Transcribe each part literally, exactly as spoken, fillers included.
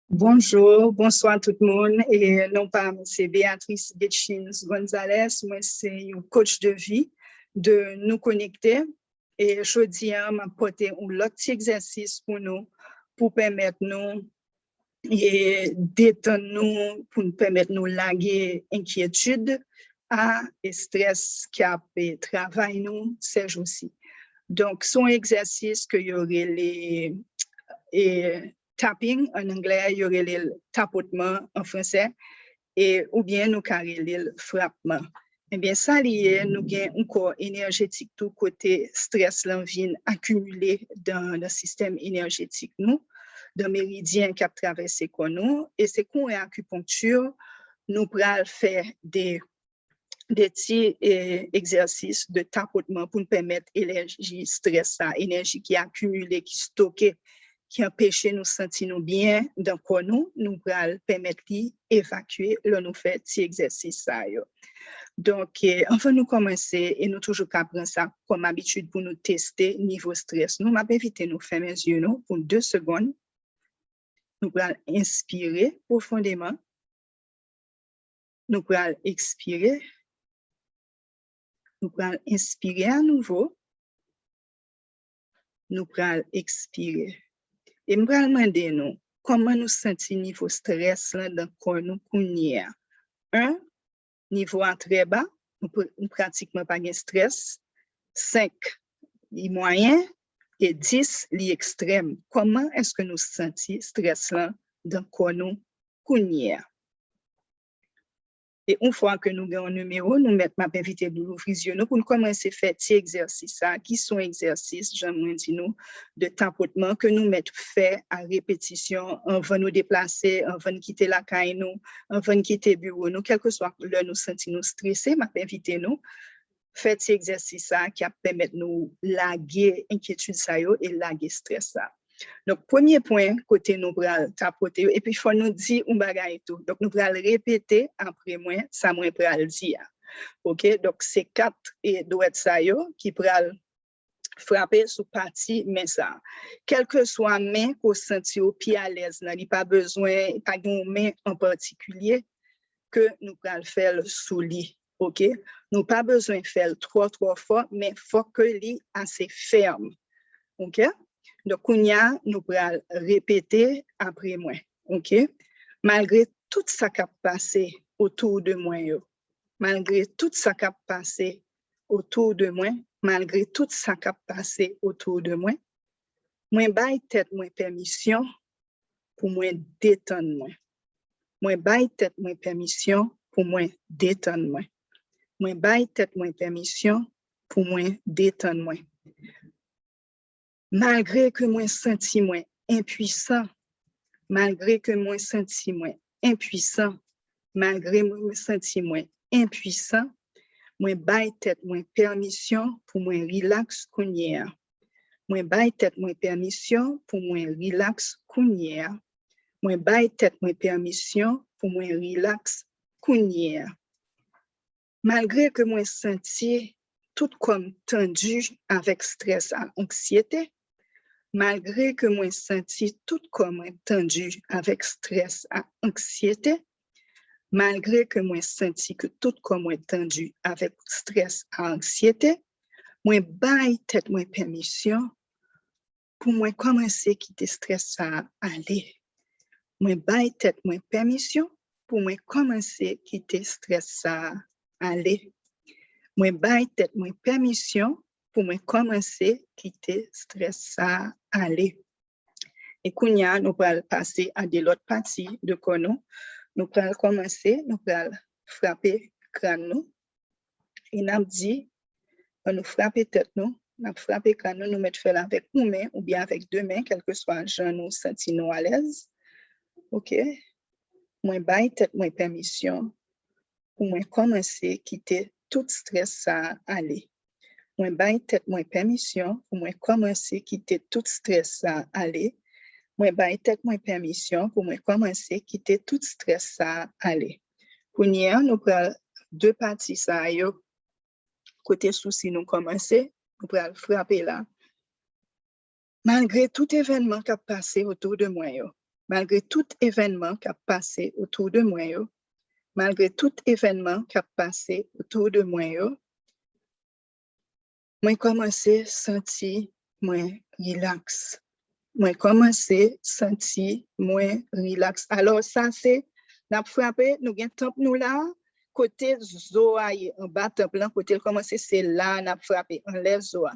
Bonjou, bonswa tout moun. E non pa m se Beatrice Getchins Gonzalez. Mwen se yon coach de vie de Nou Konekte. E jodi a, m ap pote yon lòt ti egzèsis pou nou, pou pèmèt nou e detann nou, pou n pèmèt nou lage enkyetid a e strès k ap e, travay nou sèjousi. Donk, se yon egzèsis ke yo rele e, tapping an anglè, yo rele l tapotman an fransè, e oubyen nou ka rele l frapman. Ebyen, sa li ye, nou gen yon kò enèjetik tou kote strès lan vin akimile dan, dan sistèm enèjetik nou, dan meridyen k ap travèse kò nou, e se kouran akiponkti nou pral fè de de ti e, egzèsis de tapotman pou n pèmèt enèji strès sa, enèji ki akimile, ki stoke, ki anpeche nou santi nou byen dan kò nou, nou pral pèmèt li evakye lè nou fè ti egzèsis sa yo. Donk, e, anvan nou kòmanse, e nou toujou ka pran sa kòm abitid pou nou teste nivo strès nou, m ap envite nou fèmen zye nou pou de segonn. Nou pral enspire pwofondeman. Nou pral ekspire. Nou pral enspire anouvo. Nou pral ekspire. E m pral mande nou, kòman nou santi nivo strès lan dan kò nou kounye a? En, nivo a trè ba, nou pr-, nou pratikman pa gen strès. Senk, li mwayen. E dis, li ekstrèm. Kòman èske nou santi strès lan dan kò nou kounye a? E yon fwa ke nou gen yon nimewo, nou mèt, m ap envite nou louvri zye nou pou n kòmanse fè ti egzèsis sa a, ki se yon egzèsis, jan mwen di nou, de tapotman ke nou mèt fè a repetisyon anvan nou deplase, anvan n kite lakay nou, anvan n kite biwo nou, kèlkeswa lè nou santi nou strese, m ap envite nou fè ti egzèsis sa a ki ap pèmèt nou lage enkyetid sa yo e lage strès sa. Donk, premye pwen kote nou pral tapote yo, epi fò nou di yon bagay tou. Donk, nou pral repete apre mwen sa mwen pral di a. Oke? Donk, se kat e dwèt sa yo ki pral frape sou pati men sa. Kèlkeswa men ke w santi w pi alèz nan, li pa bezwen, pa gen yon men an patikilye ke nou pral fè l sou li. Oke? Nou pa bezwen fè l twò, twò fò, men fòk ke li ase fèm. Oke? Donk, kounye a, nou pral repete apre mwen. Oke? Malgre tout sa k ap pase otou de mwen yo, malgre tout sa k ap pase otou de mwen, malgre tout sa k ap pase otou de mwen, mwen bay tèt mwen pèmisyon pou mwen detann mwen. Mwen bay tèt mwen pèmisyon pou mwen detann mwen. Mwen bay tèt mwen pèmisyon pou mwen detann mwen. Malgre ke mwen santi mwen enpwisan, malgre ke mwen santi mwen enpwisan, malgre mwen santi mwen enpwisan, mwen bay tèt mwen pèmisyon pou mwen rilaks kounye a. Mwen bay tèt mwen pèmisyon pou mwen rilaks kounye a. Mwen bay tèt mwen pèmisyon pou mwen rilaks kounye a. Malgre ke mwen santi tout kò m tandi avèk strès a anksyete, malgre ke mwen santi tout kò mwen tandi avèk strès a anksyete, malgre ke mwen santi ke tout kò mwen tandi avèk strès a anksyete, mwen bay tèt mwen pèmisyon pou mwen kòmanse kite strès sa a ale. Mwen bay tèt mwen pèmisyon pou mwen kòmanse kite strès sa a ale. Mwen bay tèt mwen pèmisyon pou mwen kòmanse kite strès sa a ale. E kounye a, nou pral pase a de lòt pati de kò nou. Nou pral kòmanse, nou pral frape kràn nou. E n ap di, lè nou frape tèt nou, n ap frape kràn nou, nou mèt fè l avèk yon men oubyen avèk de men, kèlkeswa jan nou santi nou alèz. Oke? Mwen bay tèt mwen pèmisyon pou mwen kòmanse kite tout strès sa a ale. Mwen bay tèt mwen pèmisyon pou mwen kòmanse kite tout strès sa a ale. Mwen bay tèt mwen pèmisyon pou mwen kòmanse kite tout strès sa a ale. Kounye a, nou pral de pati sa yo, kote sousi nou kòmanse, nou pral frape la. Malgre tout evènman k ap pase otou de mwen yo, Malgre tout evènman k ap pase otou de mwen yo, malgre tout evènman k ap pase otou de mwen yo, mwen kòmanse santi mwen rilaks. Mwen kòmanse santi mwen rilaks. Alò, sa se, n ap frape, nou gen tanp nou la, kote zo a ye, anba tanp lan, kote l kòmanse, se la n ap frape, anlè zo a.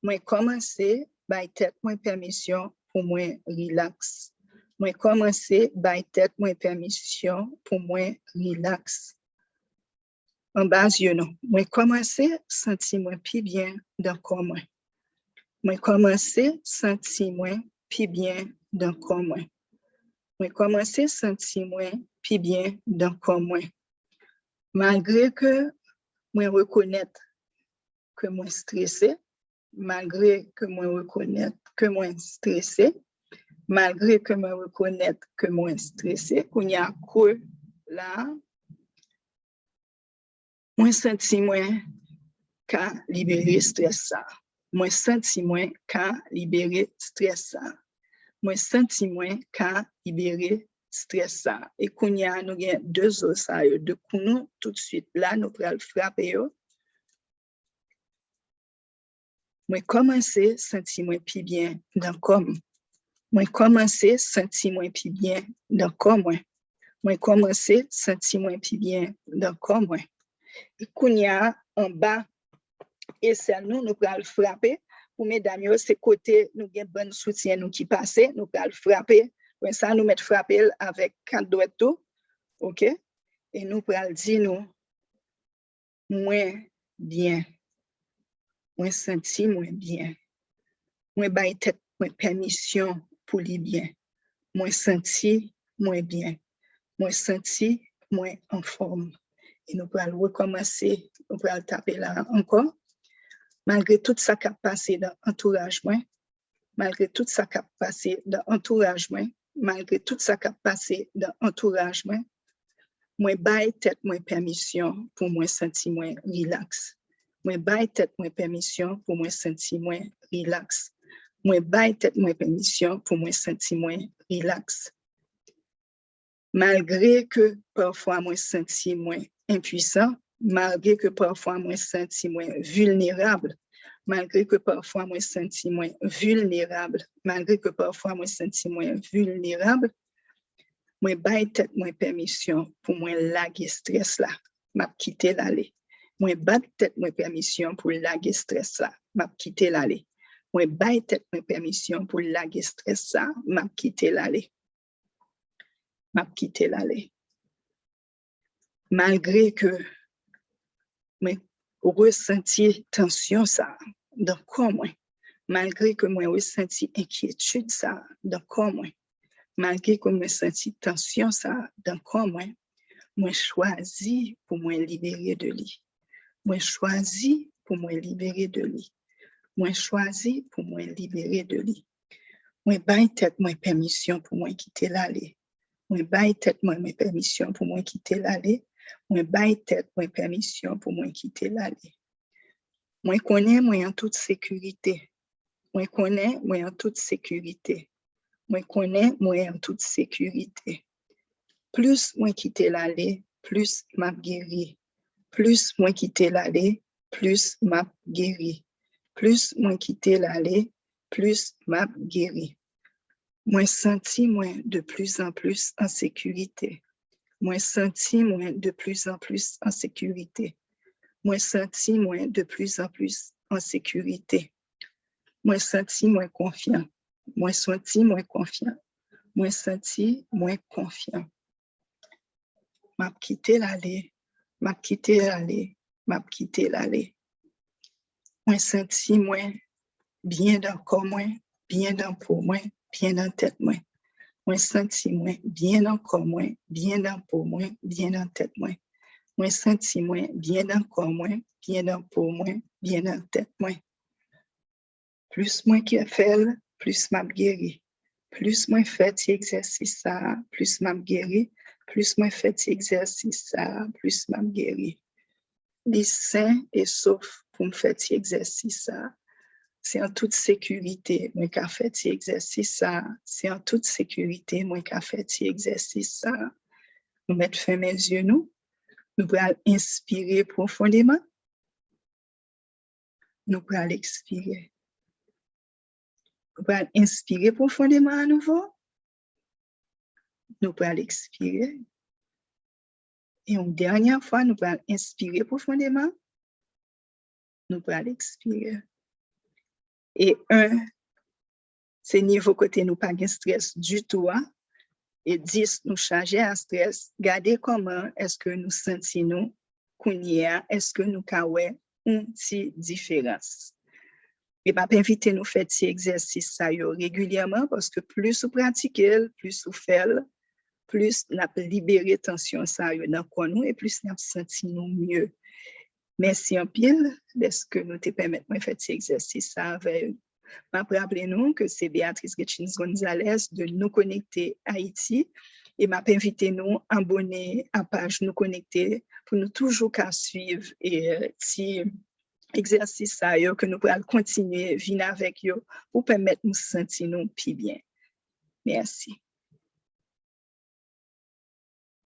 Mwen kòmanse bay tèt mwen pèmisyon pou mwen rilaks. Mwen kòmanse bay tèt mwen pèmisyon pou mwen rilaks. Anba zye nou, mwen kòmanse santi mwen pi byen dan kò mwen. Mwen kòmanse santi mwen pi byen dan kò mwen. Mwen kòmanse santi mwen pi byen dan kò mwen. Malgre ke mwen rekonèt ke mwen strese, malgre ke mwen rekonèt ke mwen strese, malgre ke mwen rekonèt ke mwen strese, kounye a kò la, mwen santi mwen ka libere strès sa. Mwen santi mwen ka libere strès sa. Mwen santi mwen ka libere strès sa. E kounye a, nou gen de zo sa yo, de kou nou, toutswit la, nou pral frape yo. Mwen kòmanse santi mwen pi byen dan kò m. Mwen kòmanse santi mwen pi byen dan kò mwen. Mwen kòmanse santi mwen pi byen dan kò mwen. E kounye a, anba esèl nou, nou pral frape. Pou medam yo, se kote nou gen bann soutyen nou ki pase, nou pral frape. Apre sa, nou mèt frape l avèk kat dwèt tou. Oke? E nou pral di nou, mwen byen. Mwen santi mwen byen. Mwen bay tèt mwen pèmisyon pou li byen. Mwen santi mwen byen. Mwen santi mwen anfòm. E nou pral rekòmanse, nou pral tape la ankò. Malgre tout sa k ap pase nan antouraj mwen, malgre tout sa k ap pase nan antouraj mwen, malgre tout sa k ap pase nan antouraj mwen, mwen bay tèt mwen pèmisyon pou mwen santi mwen rilaks. Mwen bay tèt mwen pèmisyon pou mwen santi mwen rilaks. Mwen bay tèt mwen pèmisyon pou mwen santi mwen rilaks. Malgre ke pafwa mwen santi mwen enpwisan, malgre ke pafwa mwen santi mwen vilnerab, malgre ke pafwa mwen santi mwen vilnerab, malgre ke pafwa mwen santi mwen vilnerab, mwen bay tèt mwen pèmisyon pou mwen lage strès la. M ap kite l ale. Mwen bay tèt mwen pèmisyon pou lage strès la. M ap kite l ale. Mwen bay tèt mwen pèmisyon pou lage strès la. M ap kite l ale. M ap kite l ale. Malgre ke mwen resanti tansyon sa a nan kò mwen, malgre ke mwen resanti enkyetid sa a nan kò mwen, malgre ke mwen santi tansyon sa a nan kò mwen, mwen chwazi pou mwen libere de li. Mwen chwazi pou mwen libere de li. Mwen chwazi pou mwen libere de li. Mwen bay tèt mwen pèmisyon pou mwen kite l ale. Mwen bay tèt mwen, mwen pèmisyon pou mwen kite l ale. Mwen bay tèt mwen pèmisyon pou mwen kite l ale. Mwen konnen mwen an tout sekirite. Mwen konnen mwen an tout sekirite. Mwen konnen mwen an tout sekirite. Plis mwen kite l ale, plis m ap geri. Plis mwen kite l ale, plis m ap geri. Plis mwen kite l ale, plis m ap geri. Mwen santi mwen de plis an plis an sekirite. Mwen santi mwen de plis an plis an sekirite. Mwen santi mwen de plis an plis an sekirite. Mwen santi mwen konfyan. Mwen santi mwen konfyan. Mwen santi mwen konfyan. M ap kite l ale. M ap kite l ale. M ap kite l ale. Mwen santi mwen byen nan kò mwen, byen nan po mwen, byen nan tèt mwen. Mwen santi mwen byen nan kò mwen, byen nan po mwen, byen nan tèt mwen. Mwen santi mwen byen nan kò mwen, byen nan po mwen, byen nan tèt mwen. Plis mwen fè l, plis m ap geri. Plis mwen fè ti egzèsis sa a, plis m ap geri. Plis mwen fè ti egzèsis sa a, plis m ap geri. Li sen e sof pou m fè ti egzèsis sa a. Se an tout sekirite mwen ka fè ti egzèsis sa a. Se an tout sekirite mwen ka fè ti egzèsis sa a. Nou mèt fèmen zye nou. Nou pral enspire pwofondeman. Nou pral ekspire. Nou pral enspire pwofondeman anouvo. Nou pral ekspire. E yon dènyè fwa, nou pral enspire pwofondeman. Nou pral ekspire. E en, se nivo kote nou pa gen strès ditou a. E dis, nou chaje a strès. Gade kòman èske nou santi nou kounye a. Èske nou ka wè yon ti diferans? E m ap envite nou fè ti egzèsis sa yo regilyèman, paske plis ou pratike l, plis ou fè l, plis n ap libere tansyon sa yo nan kò nou e plis n ap santi nou mye. Mèsi anpil dèske nou te pèmèt mwen fè ti egzèsis sa avè nou. M ap raple nou ke se Beatrice Getchins Gonzalez de Nou Konekte Ayiti e m ap envite nou abòne a paj Nou Konekte pou nou toujou ka swiv e ti egzèsis sa yo ke nou pral kontinye vin avèk yo pou pèmèt nou santi nou pi byen. Mèsi.